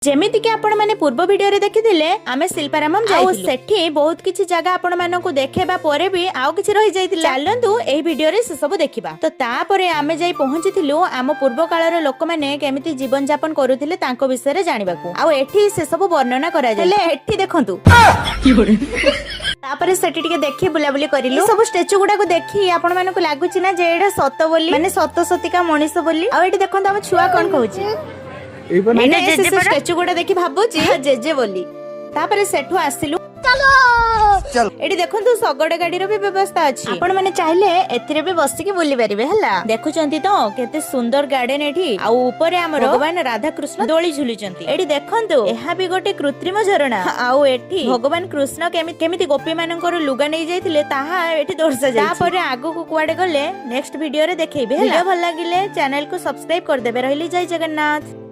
ଯେମିତିକି ଆପଣ ମାନେ ପୂର୍ବ ଭିଡିଓରେ ଦେଖିଥିଲେ, ଆମେ ଶିଳ୍ପାରାମମ୍ ଯାଇଥିଲୁ। ସେଠି ବହୁତ କିଛି ଜାଗା ଆପଣ ମାନଙ୍କୁ ଦେଖେଇବା ପରେ ବି ଆଉ କିଛି ରହିଯାଇଥିଲା। ଚାଲନ୍ତୁ, ଏହି ଭିଡିଓରେ ସେ ସବୁ ଦେଖିବା। ତ ତାପରେ ଆମେ ଯାଇ ପହଞ୍ଚିଥିଲୁ ଆମ ପୂର୍ବ କାଳର ଲୋକମାନେ କେମିତି ଜୀବନ ଯାପନ କରୁଥିଲେ, ତାଙ୍କ ବିଷୟରେ ଜାଣିବାକୁ। ଆଉ ଏଠି ସେ ସବୁ ବର୍ଣ୍ଣନା କରାଯାଏ। ହେଲେ ଏଠି ଦେଖନ୍ତୁ। ତାପରେ ସେଠି ଟିକେ ଦେଖି ବୁଲାବୁଲି କରିଲୁ। ସବୁ ଷ୍ଟାଚୁ ଗୁଡାକୁ ଦେଖି ଆପଣ ମାନଙ୍କୁ ଲାଗୁଛି ନା ଯେ ଏଇଟା ସତ ବୋଲି, ମାନେ ସତ ସତିକା ମଣିଷ ବୋଲି? ଆଉ ଏଠି ଦେଖନ୍ତୁ, ଆମ ଛୁଆ କଣ କହୁଛି। ମାନେ ସେ ଷ୍ଟାଚୁ ଗୁଡା ଦେଖି ଭାବୁଛି ଜେଜେ ବୋଲି। ତାପରେ ସେଠୁ ଆସିଲୁ। ଏଠି ଦେଖନ୍ତୁ, ଶଗଡ ଗାଡିର ବି ବ୍ୟବସ୍ଥା ଅଛି। ଆପଣ ମାନେ ଚାହିଁଲେ ଏଥିରେ ବି ବସିକି ବୁଲି ପାରିବେ। ହେଲା, ଦେଖୁଛନ୍ତି ତ କେତେ ସୁନ୍ଦର ଗାର୍ଡେନ ଏଠି। ଆଉ ଉପରେ ଆମର ଭଗବାନ ରାଧାକୃଷ୍ଣ ଦୋଳି ଝୁଲୁଛନ୍ତି। ଏଠି ଦେଖନ୍ତୁ, ଏହା ବି ଗୋଟେ କୃତ୍ରିମ ଝରଣା। ଆଉ ଏଠି ଭଗବାନ କୃଷ୍ଣ କେମିତି ଗୋପୀ ମାନଙ୍କର ଲୁଗା ନେଇ ଯାଇଥିଲେ, ତାହା ଏଠି ଦର୍ଶାଯାଇଛି। ତାପରେ ଆଗକୁ କୁଆଡେ ଗଲେ ନେକ୍ସଟ ଭିଡିଓରେ ଦେଖେଇବି। ହେଲା, ଭଲ ଲାଗିଲେ ଚ୍ୟାନେଲ କୁ ସବସ୍କ୍ରାଇବ କରିଦେବେ। ରହିଲି, ଜୟ ଜଗନ୍ନାଥ।